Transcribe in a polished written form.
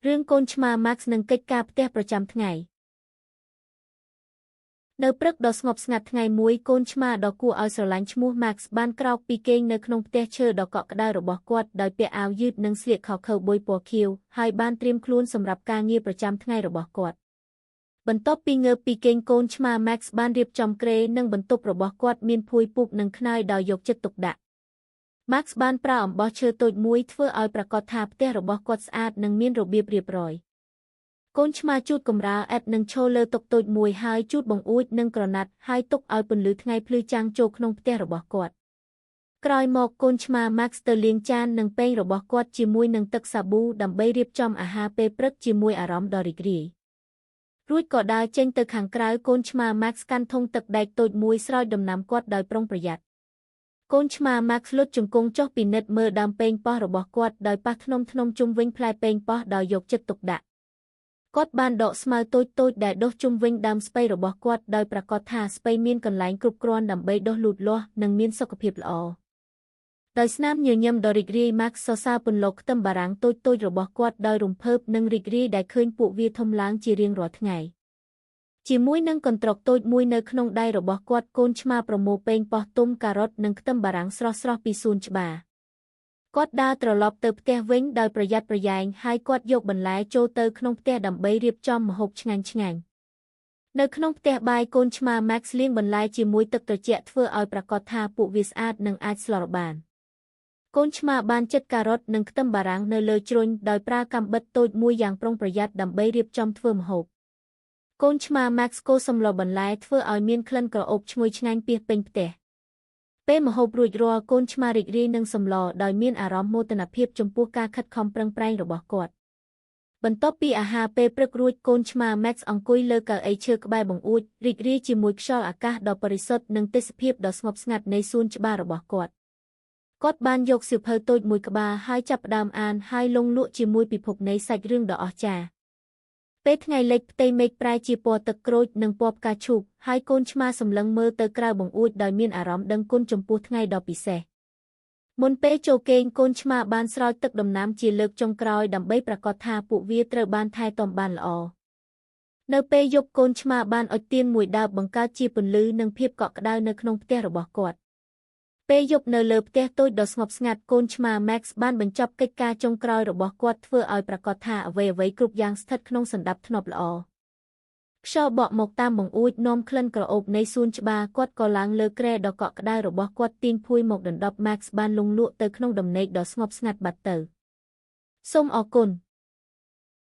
រឿងកូនឆ្មា Max និងកិច្ចការផ្ទះប្រចាំថ្ងៃនៅព្រឹកដ៏ស្ងប់ស្ងាត់ថ្ងៃមួយកូនឆ្មាដ៏គួរឲ្យស្រឡាញ់ឈ្មោះ Max បានក្រោកពីគេងនៅក្នុងផ្ទះឈើដ៏កក់ក្ដៅរបស់គាត់ដោយពាក់អាវយឺតនិងស្លៀកខោខើប៊យពណ៌ខៀវហើយបានត្រៀមខ្លួនសម្រាប់ការងារប្រចាំថ្ងៃរបស់គាត់បន្ទាប់ពីងើបពីគេងកូនឆ្មា Max បានរៀបចំគ្រែនិងបន្ទប់របស់គាត់មានភួយពូកនិងខ្នើយដោយយកចិត្តទុកដាក់ Max បានប្រើអំបោះឈើតូចមួយធ្វើឲ្យប្រាកដថាផ្ទះរបស់គាត់ស្អាតនិងមានរបៀបរៀបរយកូនឆ្មាជូតកម្រាលអែបនិងឈរលើតុតូចមួយហើយជូតបង្អួចនិងក្រណាត់ហើយទុកឲ្យពន្លឺថ្ងៃភ្លឺចាំងចូលក្នុងផ្ទះរបស់គាត់ក្រោយមកកូនឆ្មា Max ទៅលាងចាននិងពែងរបស់គាត់ជាមួយនឹងទឹកសាប៊ូដើម្បីរៀបចំអាហារពេលព្រឹកជាមួយអារម្មណ៍ដ៏រីករាយរួចក៏ដើរចេញទៅខាងក្រៅកូនឆ្មា Max កាន់ធុងទឹកដែកតូចមួយស្រោចដំណាំគាត់ដោយប្រុងប្រយ័ត្នកូនឆ្មា Max លុតជង្គង់ចុះពិនិត្យមើលដើមប៉េងប៉ោះរបស់គាត់ដោយប៉ះធ្នមៗជុំវិញផ្លែប៉េងប៉ោះដោយយកចិត្តទុកដាក់គាត់បានដកស្មៅតូចៗដែលដុះជុំវិញដើមស្ពៃរបស់គាត់ដោយប្រាកដថាស្ពៃមានកន្លែងគ្រប់គ្រាន់ដើម្បីដុះលូតលាស់និងមានសុខភាពល្អដោយស្នាមញញឹមដ៏រីករាយ Max សរសើរពន្លកខ្ទឹមបារាំងតូចៗរបស់គាត់ដោយរំភើបនិងរីករាយដែលឃើញពួកវាធំឡើងជារៀងរាល់ថ្ងៃជាមួយនឹងកន្ត្រកតូចមួយនៅក្នុងដៃរបស់គាត់កូនឆ្មាប្រមូលប៉េងប៉ោះទុំការ៉ុតនិងខ្ទឹមបារាំងស្រស់ៗពីសួនច្បារគាត់ដើរត្រឡប់ទៅផ្ទះវិញដោយប្រយ័ត្នប្រយែងហើយគាត់យកបន្លែចូលទៅក្នុងផ្ទះដើម្បីរៀបចំម្ហូបឆ្ងាញ់ៗនៅក្នុងផ្ទះបាយកូនឆ្មា Max លាងបន្លែជាមួយទឹកត្រជាក់ធ្វើឲ្យប្រាកដថាពួកវាស្អាតនិងអាចស្លបានកូនឆ្មាបានចិតការ៉ុតនិងខ្ទឹមបារាំងនៅលើជ្រុញដោយប្រើកាំបិតតូចមួយយ៉ាងប្រុងប្រយ័ត្នដើម្បីរៀបចំធ្វើម្ហូបកូនឆ្មា Max កូរសម្លបន្លែធ្វើឲ្យមានក្លិនក្រអូបឈ្ងុយឆ្ងាញ់ពាសពេញផ្ទះពេលម្ហូបរួចរាល់កូនឆ្មារីករាយនឹងសម្លដោយមានអារម្មណ៍មោទនភាពចំពោះការខិតខំប្រឹងប្រែងរបស់គាត់បន្ទាប់ពីអាហារពេលព្រឹករួចកូនឆ្មា Max អង្គុយលើកៅអីឈើក្បែរបង្អួចរីករាយជាមួយខ្យល់អាកាសដ៏បរិសុទ្ធនិងទេសភាពដ៏ស្ងប់ស្ងាត់នៃសួនច្បាររបស់គាត់គាត់បានយកសៀវភៅតូចមួយក្បាលហើយចាប់ផ្ដើមអានហើយលង់លក់ជាមួយពិភពនៃសាច់រឿងដ៏អស្ចារ្យពេលថ្ងៃលិចផ្ទៃមេឃប្រែជាពណ៌ទឹកក្រូចនិងពណ៌ផ្កាឈូកហើយកូនឆ្មាសម្លឹងមើលទៅក្រៅបង្អួចដោយមានអារម្មណ៍ដឹងគុណចំពោះថ្ងៃដ៏ពិសេសមុនពេលចូលគេងកូនឆ្មាបានស្រោចទឹកដំណាំជាលើកចុងក្រោយដើម្បីប្រាកដថាពួកវាត្រូវបានថែទាំបានល្អនៅពេលយប់កូនឆ្មាបានអុជទៀនមួយដើបបង្កើតជាពន្លឺនិងភាពកក់ក្ដៅនៅក្នុងផ្ទះរបស់គាត់ពេលយប់នៅលើផ្ទះតូចដ៏ស្ងប់ស្ងាត់កូនឆ្មា Max បានបញ្ចប់កិច្ចការចុងក្រោយរបស់គាត់ធ្វើឲ្យប្រាកដថាអ្វីៗគ្រប់យ៉ាងស្ថិតក្នុងសណ្ដាប់ធ្នាប់ល្អខ្យល់បក់មកតាមបង្អួចនាំក្លិនក្រអូបនៃសួនច្បារគាត់ក៏ឡើងលើគ្រែដ៏កក់ក្ដៅរបស់គាត់ទាញភួយមកដណ្ដប់ Max បានលង់លក់ទៅក្នុងដំណេកដ៏ស្ងប់ស្ងាត់បាត់ទៅសូមអរគុណ។